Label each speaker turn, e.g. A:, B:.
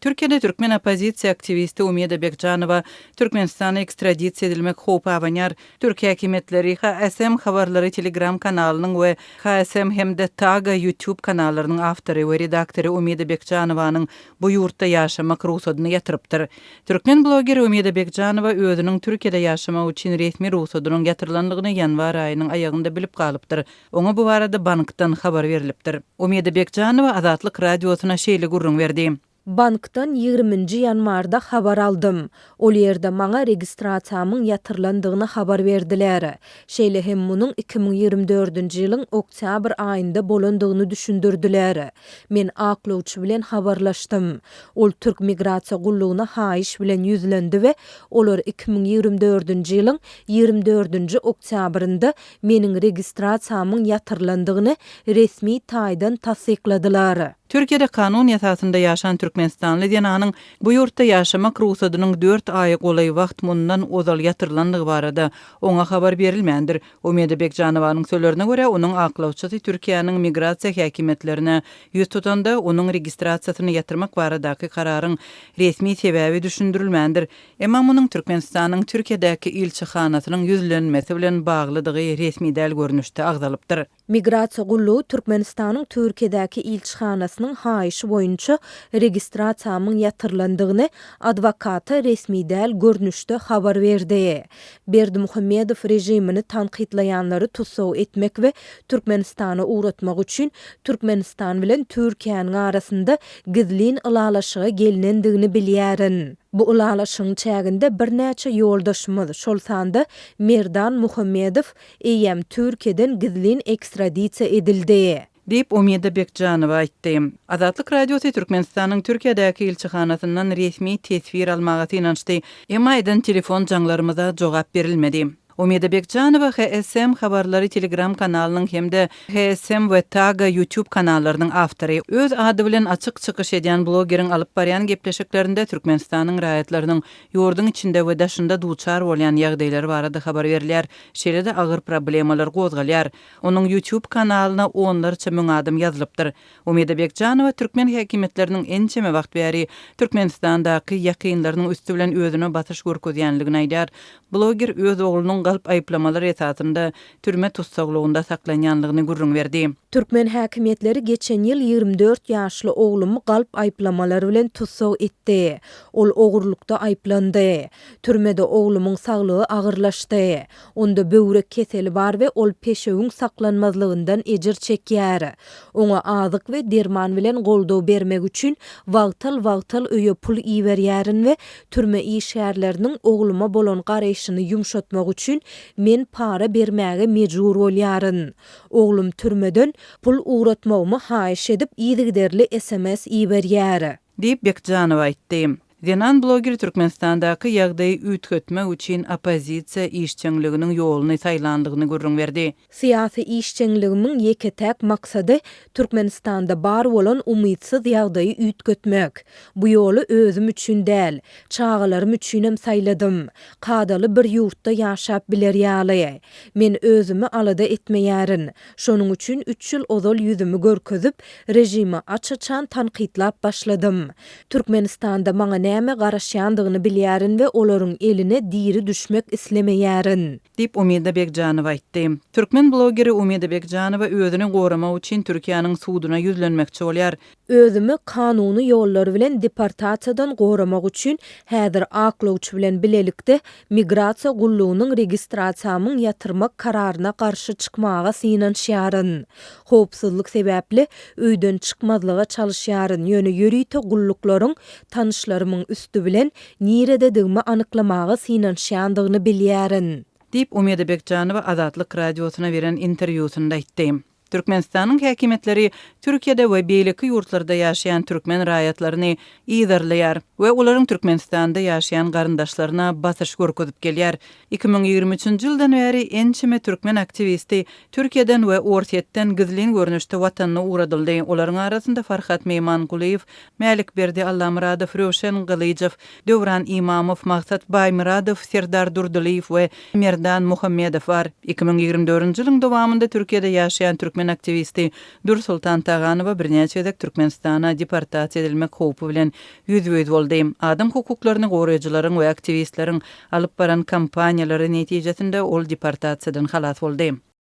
A: Türkiýede türkmen oppozisiýa aktiwisti Umida Begjanowa Türkmenistana ekstradisiýa edilmek howpy abanýar. Türk häkimiýetleri HSM habarlary Telegram kanalynyň we HSM hem-de Taga YouTube kanallarynyň awtory we redaktory Umida Begjanowanyň bu ýurtda ýaşamak rugsadyny ýatyrypdyr. Türkmen blogeri Umida Begjanowa özüniň Türkiýede ýaşamak üçin resmi rugsadynyň ýatyrylandygyny ýanwar aýynyň aýagynda bilip galypdyr. Oňa bu barada bankdan habar berlipdir. Umida Begjanowa Azatlyk Radiosyna şeýle gürrüň berdi.
B: Bankdan ýigriminji ýanwarda habar aldym. Ol ýerde maňa registrasiýamyň ýatyrylandygyny habar berdiler. Şeýle hem munuň 2024-nji ýylyň oktýabr aýynda bolandygyny düşündirdiler. Men aklawçy bilen habarlaşdym. Ol Türk migrasiýa gullugyna haýyş bilen ýüzlendi we olar 2024-nji ýylyň 24-nji oktýabrynda meniň registrasiýamyň ýatyrylandygyny resmi taýdan tassykladylar.
A: Türkiýede kanun esasynda ýaşan türkmenistanly zenanyň bu ýurtda ýaşamak rugsadynyň dört aýa golaý wagt mundan ozal ýatyrylandygy barada oňa habar berilmändir. Umida Begjanowanyň sözlerine görä, onuň aklawçysy Türkiýäniň migrasiýa häkimiýetlerine ýüz tutanda, onuň registrasiýasyny ýatyrmak baradaky kararyň resmi sebäbi düşündirilmändir. Emma munuň Türkmenistanyň Türkiýedäki ilçihanasynyň ýüzlenmesi bilen baglydygy resmi däl görnüşde agzalypdyr.
B: Migrasiýa gullugy Türkmenistanyň Türkiýedäki ilçihanasynyň haýyşy boýunça registrasiýamyň ýatyrylandygyny adwokata resmi däl görnüşde habar berdi. Berdimuhamedow režimini tankytlaýanlary tussag etmek we Türkmenistana ugratmak üçin Türkmenistan bilen Türkiýäniň arasynda gizlin ylalaşyga gelnendigini bilýärin. Bu ylalaşygyň çäginde birnäçe ýoldaşymyz, şol sanda Merdan Muhammedow eýýäm Türkiýeden gizlin ekstradisiýa edildi.
A: Diýip, Umida Bekjanowa aýtdy. Azatlyk Radiosy Türkmenistanyň Türkiýedäki ilçihanasyndan resmi teswir almaga synanyşdy, emma eden telefon jaňlarymyza jogap berilmedi. Umida Bekjanowa HSM habarlary Telegram kanalynyň hem-de HSM we Taga YouTube kanallarynyň awtory. Öz ady bilen açyk çykyş edýän blogeriň alyp barýan gepleşiklerinde Türkmenistanyň raýatlarynyň ýurduň içinde we daşynda duçar bolýan ýagdaýlary barada habar berilýär, şeýle-de agyr problemalar gozgalýar. Onuň YouTube kanalyna onlarça müň adam ýazylypdyr. Umida Begjanowa türkmen häkimiýetleriniň ençeme wagt bäri Türkmenistandaky ýakynlarynyň üsti bilen özüne basyş görkezýänligini aýdýar. Bloger öz oglunyň galp aýyplamalar esasynda türme tussaglygynda saklanýanlygyny gürrüň berdi.
B: Türkmen häkimiýetleri geçen ýyl 24 ýaşly oglumy galp aýyplamalar bilen tussag etdi. Ol ogurlykda aýyplandy. Türmede oglumyň saglygy agyrlaşdy. Onda böwrek keseli bar we ol peşewiň saklanmazlygyndan ejir çekýär. Oňa azyk we derman bilen goldaw bermek üçin wagtal-wagtal öýe pul iberýärin we türme işgärleriniň ogluma bolan garaýşyny ýumşatmak üçin men para bermäge mejbur bolýaryn. Oglum türmeden pul ugratmagymy haýyş edip yzygiderli sms iberýär.
A: Diýip, Bekjanowa aýtdy. Zenan bloger Türkmenistandaky ýagdaýy üýtgetmek üçin oppozisiýa işjeňliginiň ýoluny saýlandygyny gürrüň berdi.
B: Syýasy işjeňligimiň ýeke-täk maksady Türkmenistanda bar bolan umytsyz ýagdaýy üýtgetmek. Bu ýoly özüm üçin däl, çagalarym üçinem saýladym. Kadaly bir ýurtda ýaşap biler ýaly. Men özümi alada etmeýärin. Şonuň üçin üç ýyl ozal ýüzümi görkezip, režimi aç-açan tankytlap başladym. Türkmenistanda maňa näme garaşýandygyny bilýärin we olaryň eline diri düşmek islemeýärin.
A: Diýip, Umida Begjanowa aýtdy. Türkmen blogeri Umida Begjanowa özüni goramak üçin Türkiýäniň suduna ýüzlenmekçi bolýar.
B: Özümi kanuny ýollar bilen deportasiýadan goramak üçin häzir aklawçy bilen bilelikde Migrasiýa gullugynyň registrasiýamyň ýatyrmak kararyna garşy çykmaga synanyşýaryn. Howpsuzlyk sebäpli öýden çykmazlyga çalyşýaryn, ýöne ýörite gulluklaryň tanyşlarymyň üsti bilen nirededigimi anyklamaga synanyşýandygyny bilýärin.
A: Diýip, Umida Begjanowa Azatlyk Radiosyna beren interwýusynda aýtdy. Türkmenistanyň häkimiýetleri Türkiýede we beýleki ýurtlarda ýaşaýan türkmen raýatlaryny yzarlaýar we olaryň Türkmenistanda ýaşaýan garyndaşlaryna basyş görkezip gelýär. 2023-nji ýyldan bäri ençeme türkmen aktiwisti Türkiýeden we Orsýetden gizlin görnüşde watanyna ugradyldy. Olaryň arasynda Farhat Meýmangulyýew, Mälikberdi Allamyradow, Röwşen Gylyjow, Döwran Imamow, Maksat Baýmyradow, Serdar Durdylyýew we Merdan Muhammedow bar. 2024-nji ýylyň dowamynda Türkiýede ýaşaýan türkmen. türkmen aktiwisti Dürsoltan Taganowa birnäçe gezek Türkmenistana deportasiýa edilmek howpy bilen ýüzbe-ýüz boldy. Adam hukuklaryny goraýjylaryň we aktiwistleriň alyp baran kampaniýalary netijesinde ol deportasiýadan halas boldy.